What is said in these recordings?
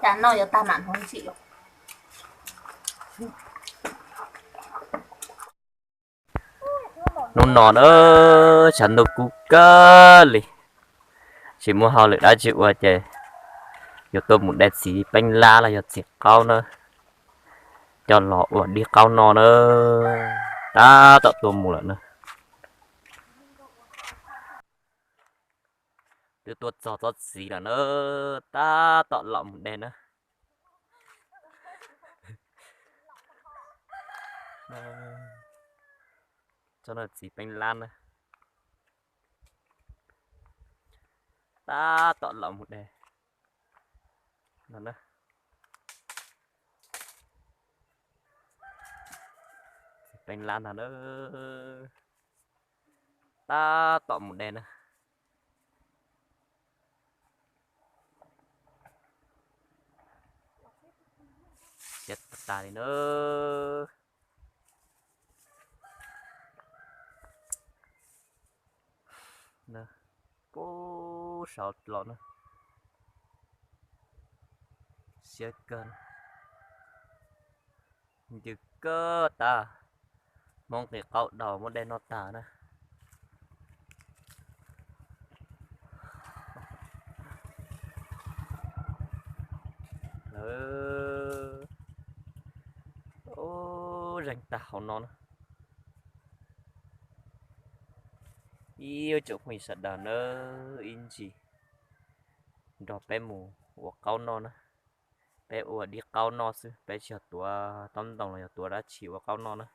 Tag no yuav tag mam hmoov ntsim. Hnub no na, tshav ntuj kub kawg li, tsis muaj hauj lwm dab tsi ua ces yuav tuaj mus de txiv peeb lab los yog txiv qaub na, coj los ua dib qaub no na. Tab tom tuaj mus lawm na. Twb tuaj txog tsob txiv lawm na, tab tom los mus de na. Tsob no txiv peeb lab na. Tab tom los mus de no na. Txiv peeb lab ntag na. Tab tom mus de na. Siab tas li na. Pub saud los na. Siab kawg. Ncw kawg tas. Hmoob nqis qaub daus muab de noj tag na. Lawv zeeg tag hauv no na. Ib tsoom phooj ywg sawv daws na, ib ntsis nrog peb mus ua qaub noj na. Peb ua dib qaub noj xwb, peb tsis yog tuav tob ntoo los yog tuav dab tsi ua qaub noj na.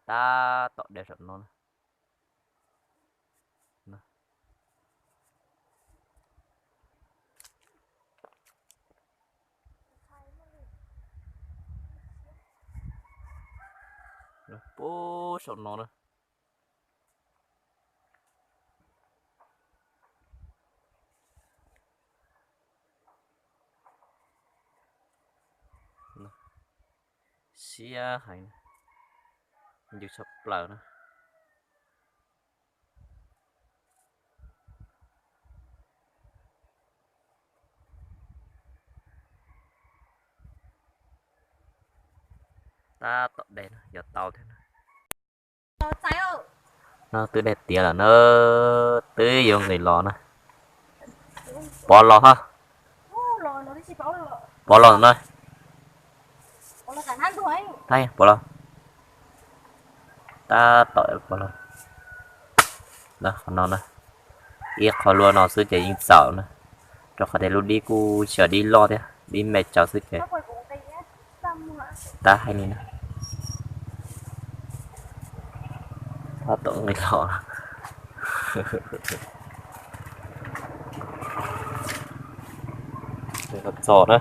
Tab tom de saum no na. Pub saum no na. Siab heev, ncw tshaj plaws na. Tab tom de no yuav tau thiab na. No twb de tiav lawm na, twb yuav nqis los na. Pov los hab. Pov los na. Pov los. Tab tom pov los. Qhov no na, ib qho luaj no xwb ces yeej txaus na, rau qhov tias lub dib kuj tsis yog dib loj thiab, dib me tsawv xwb ces tab hais li na. Tab tom nqis los. Txog na.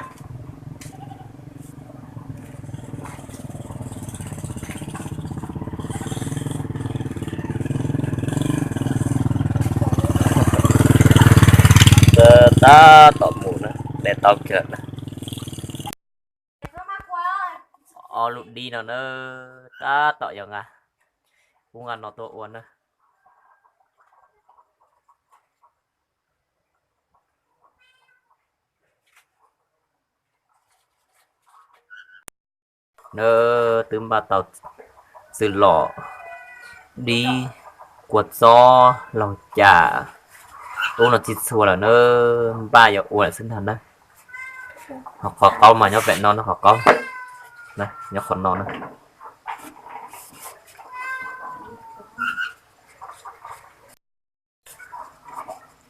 Tab tom mus na, de tau kawg na. Ob lub dib no na, tab tom yuav nqa, kuv nqa no tuaj ua na. Na, twb npaj tau txwj lom, dib, kua txob, laug cam, ub no txhij txhua lawm na, npaj yuav ua lawm xwb ntag na. Ho qhov qaub mas nyob pem no na, qhov qaub nyob qhov no na.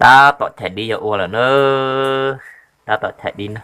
Tab tom chais dib yuav ua lawm na, tab tom chais dib na.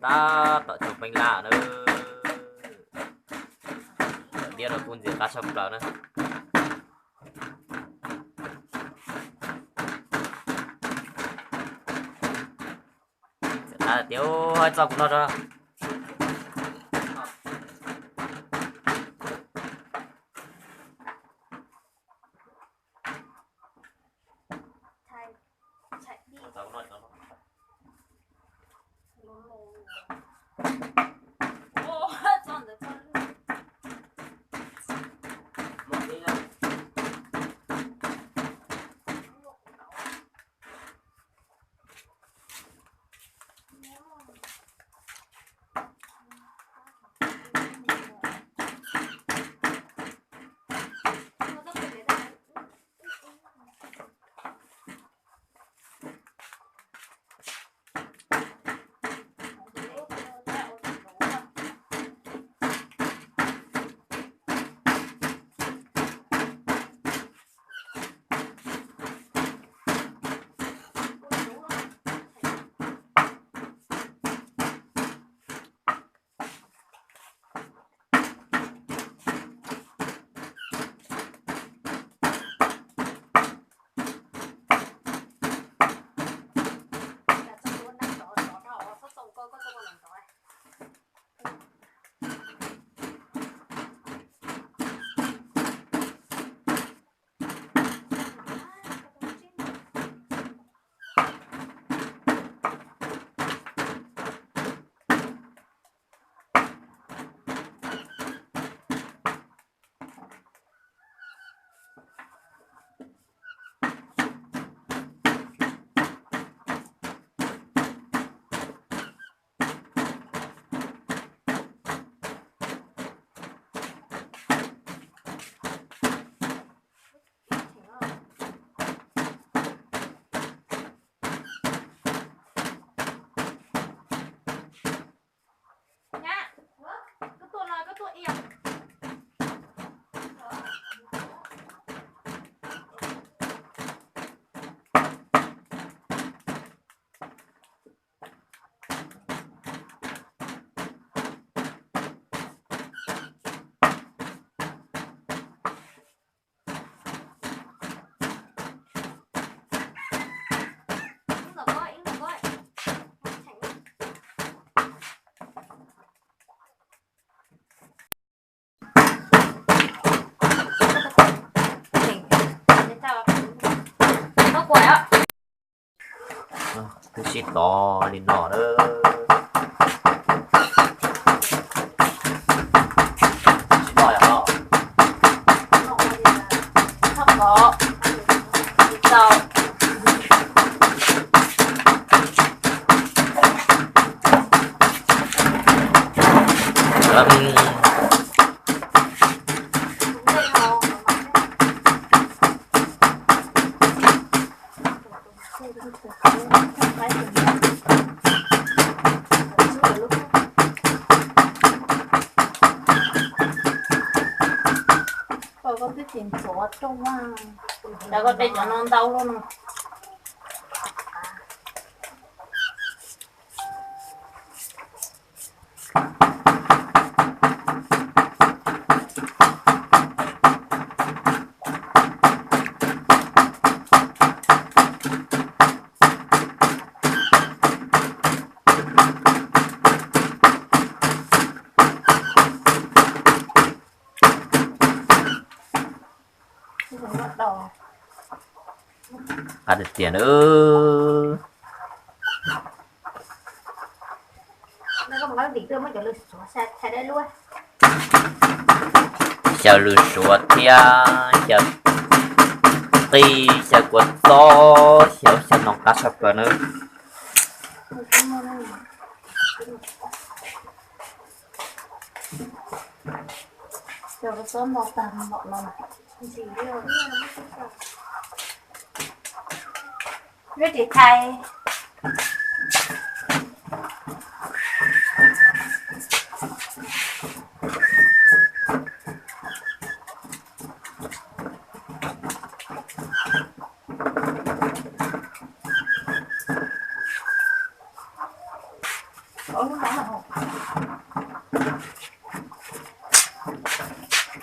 Tab tom tsoom peeb lab na. Cov diab no kuj ntxim qab tshaj plaws na. Ntxim qab tiag, hais txog kuv noj tso. Twb sib tov li no na. Sib tov yog no. Koj twb tsis ntxuav rooj, cas koj de cov no ntau luaj no. Qab tiag tiag na. Xyaw lws suav thiab xyaw qij, xyaw kua txob, xyaw xyaw no qab tshaj plaws na. Ready thais.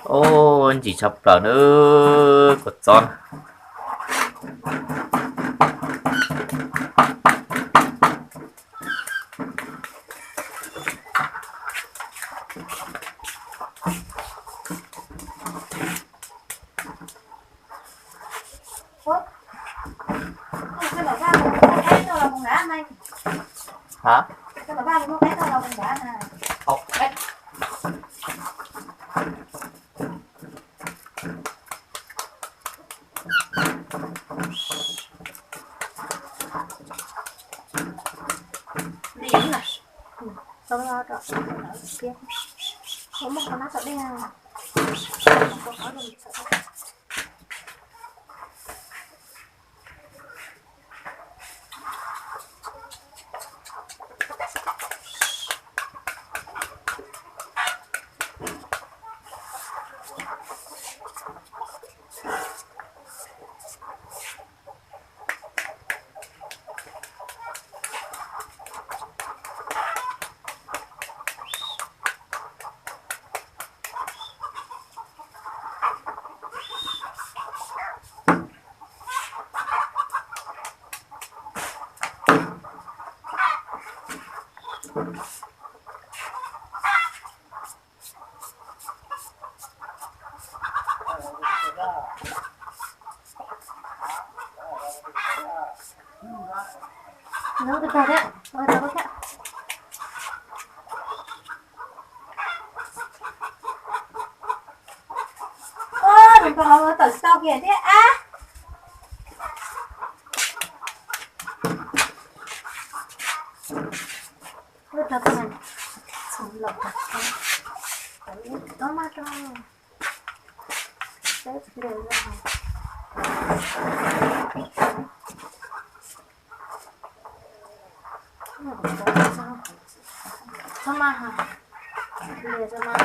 Ub, ntsim tshaj plaws na, kua txob na. Hả? Không. Tawm tau kiag thiab ab. Txhoov los txhoov, txhoov mas rau. Teb pliag los. Txhob mas, pliag txhob mas.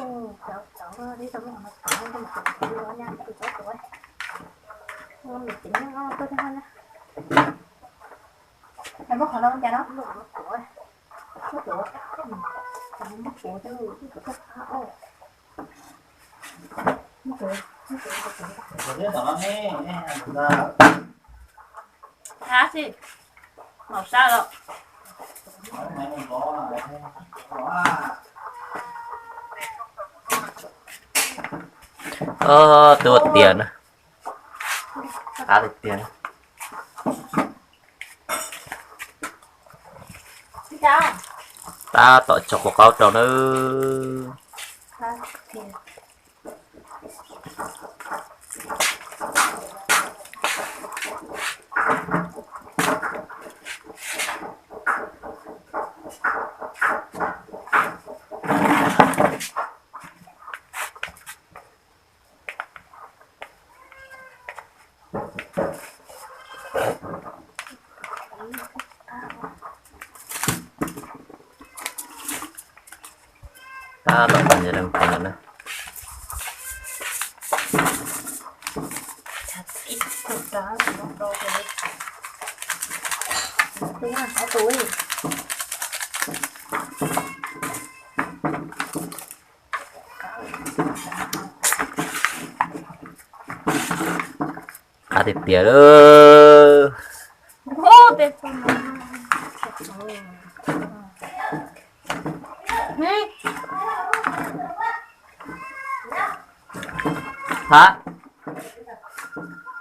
Cov cov tib tau muab qhov no tov, tau mus tuav ua nyab tus txob tuav. Muab me cev nyob tuaj thiab na. Muab qhov no ua cas no? Muab tuav, muab tuav, muab tuav, muab tuav. Hab xij, maum sab los. Twb ua tiag na. Qab tiag tiag. Tab tom tso kua qaub rau nawb. Tab tom pais ntawm na. Qab tiag tiag lawm. Hab.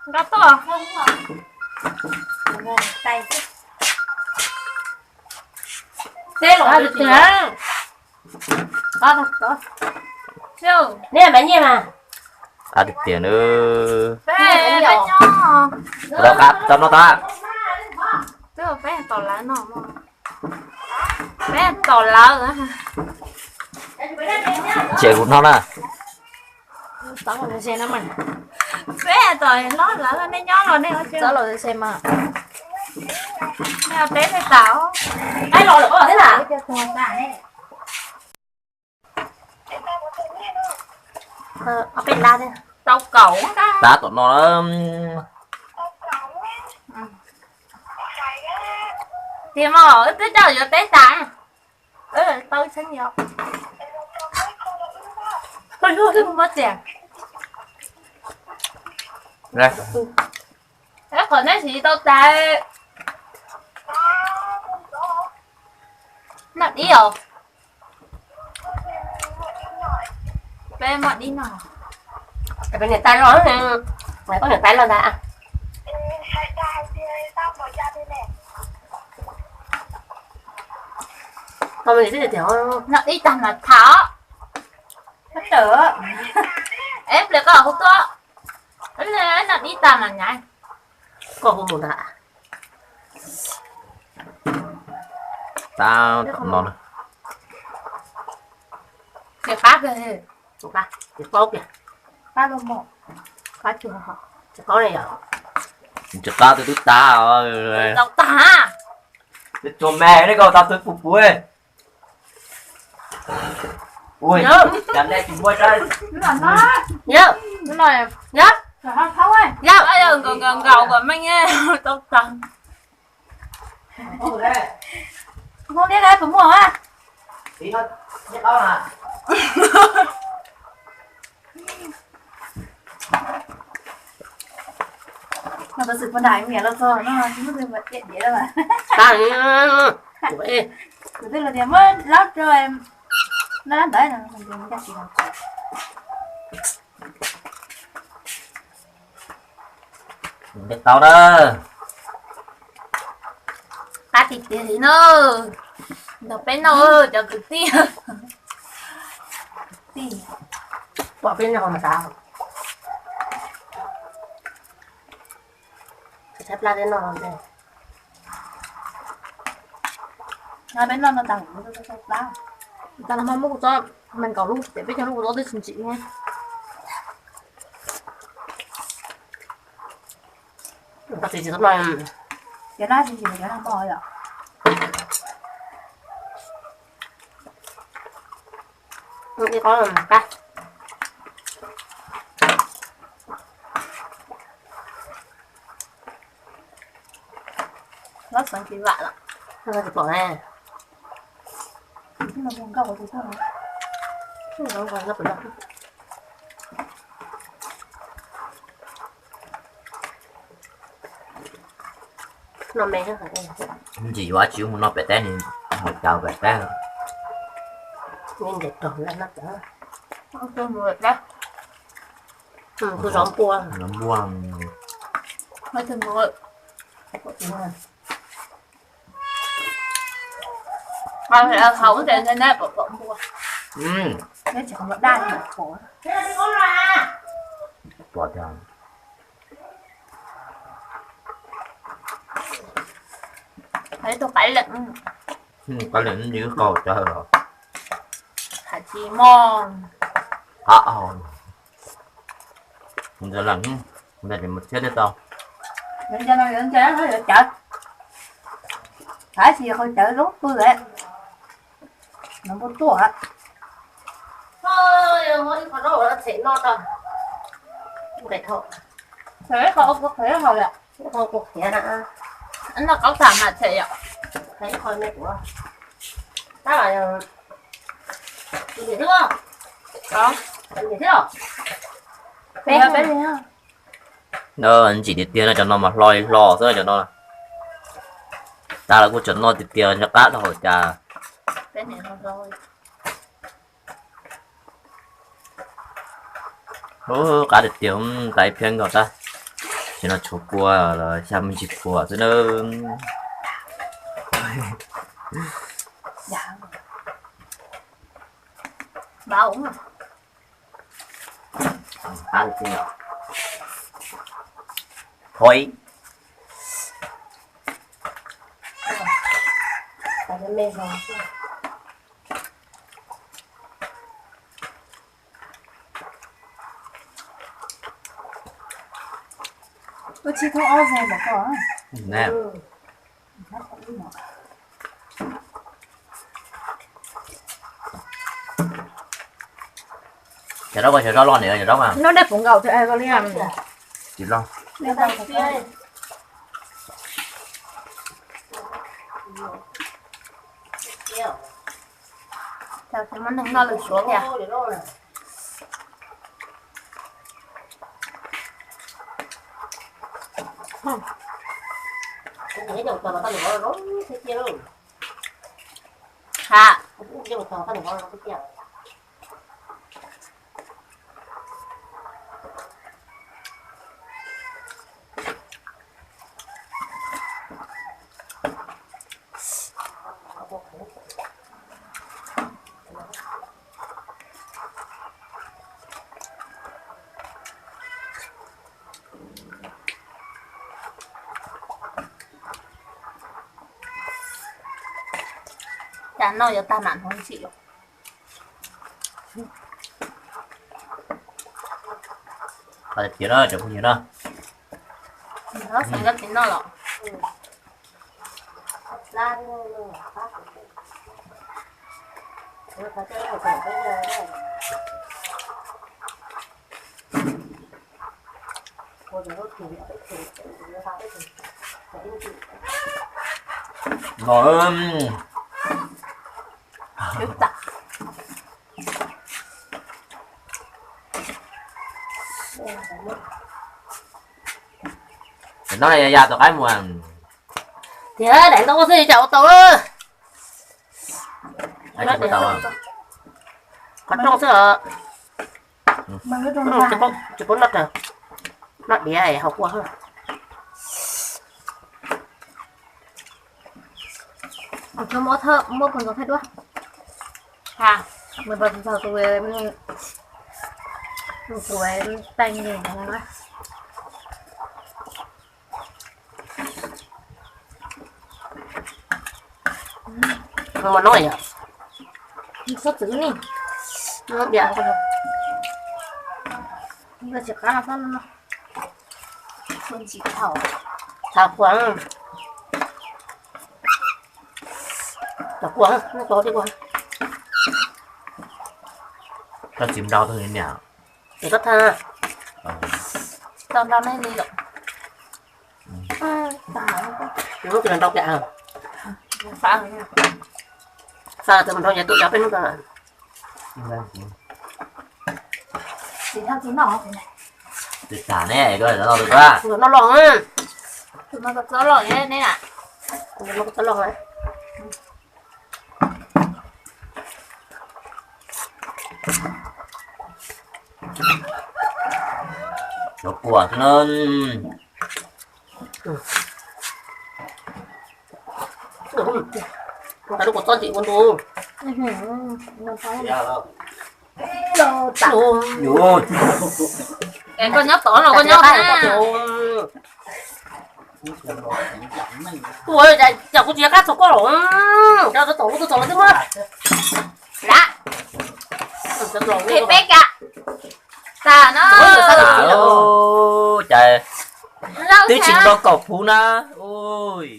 Nqa tuaj. Teb los tiag. Neb mas nyiaj mas. Qab tiag tiag nawb. Peb, peb nyob. Rau qab tau no tau. Twb peb tom lawv no. Peb tom lawv. Ces kuv no na. Peb tom no lawv nej nyob los nej ua txawb los se mas. Nej teb nej tas. Qaib los lawm thiab na. Tau kaum. Tab tom no. Tiag mas, wb twb coj yuav teb tas. Tau Hu hu hu, muab tiag. Qhov nej siv tau tas. Noj dib os. Peb muaj dib noj. Peb niam tais los, koj niam tais los ntag. Noj dib tag mas tham. Es pliag koj hu tuaj. Noj dib tag mas nyaiv. Koj hu mus ntag. Tab tom no na. Ces qab kiag, ces paub kiag. Qab los, qab tsis qab, tsis qab, twb twb tag. Tau tag. Twb tsuag me, nej koj tau twb puv puv. Ui, cov nej tsis muaj sab. Yog, yog, yog, nkaus nkaus nkaus kom meej tau tag. Hmoob liab dab puas muaj a? No tab sis puas nram niam los txog no tsis muaj twg mas tiam diav lawm. Kuv twb los tias muab laub rau no ntawd no. Tau na. Qab tiag tiag li na. Nrog peb noj cov kwv tij. Pom peb noj mas tas. Tshaib plab peb noj no. Peb noj no tas, tas los mas muab kuv txob, mas nkaus lub tias peb cog lub kuv txob twb tsis ntsim ne. Koj tsis tsis txob no, cov no tsis ntsim cov no npog yom. Ib qho qab. Lab xeev tsis vam lawm. Tsis pom ne. Ntsis yuav tsis mus no pem teb ni, hais cawv pem teb. Kuv zov npua. Zov npua. Haus ntawd ne, pom pom npua. Pom tiag. Qab lem, qab lem nws qaug tawg los. Qab tsis mog. Qab au. Ntawd lam ntawd mus thiab thiaj tau. Yuav ntawd yuav ntawd yuav cawv. Qab tsis qaug cawv lub pw lawm. No npua tuaj. Muab ib qho zaub ua them noj tau. Qhov ib qho ua kuv qhiav hauv yom. Ib qho kuv qhiav na. Noj kaub tham mas them yom. Qhov ib qho me kuv. Tab lam yog. Tim thiab. Tim thiab. Peb peb li. Ntsim tiag tiag no, cov no mas hlo li hlo xwb cov no. Tas lawv kuj tseem noj tiag tiag, ntshe qab dhau cas. Qab tiag tiag, tas ib phiab nkaus tag. Ces no tshuav kua los xya me ntsis kua xwb na. Thoi. Ua tsis tau ob zeg ntawm koj. Cov zaub, cov zaub loj ne, cov zaub mas. Noj dej puv nkaus thiab li. Tsis loj. Dej nkaus thiab. Cov muaj neeg noj lwm suav tiag. Ha. Cas noj yuav tag mam hnov ntsim. Qhov tiag na cov phooj ywg na. Xeem Nkauj tsis noj los. No. Tam no ya ya tom qaib mus. Tiag, daim ntau xwb cas ua tau. Qhov rooj xwb os. Tsis paub noj, noj diav haus kua. Muab pus ntxoov thaij duab. Muab pus ntxoov tus, tus taij nyeeg no. Mus no yom. Xob txwv ni. Diam tsis qab no. Thav kua, thav kua, thav kua. Koj tsis nrau tus niam. Ces koj thav. Tsis tau nrau nej li lawm. Nws mus nrau pem. Fa tau nrau nyav tuaj cov peb hnub ko. Tsis tham ne, koj noj los, noj los, noj los ne. Cov kua xwb na. Lub kua txob ntsim ua ntu. Es koj nyob tod no koj nyob na. Ua cas kuv tsis nco qab txog koj los, cov txog lub tuaj txog los twb muab. Lam. Peb ka. Tas no. Cas twb tsis nco kaum phuv na. Ui.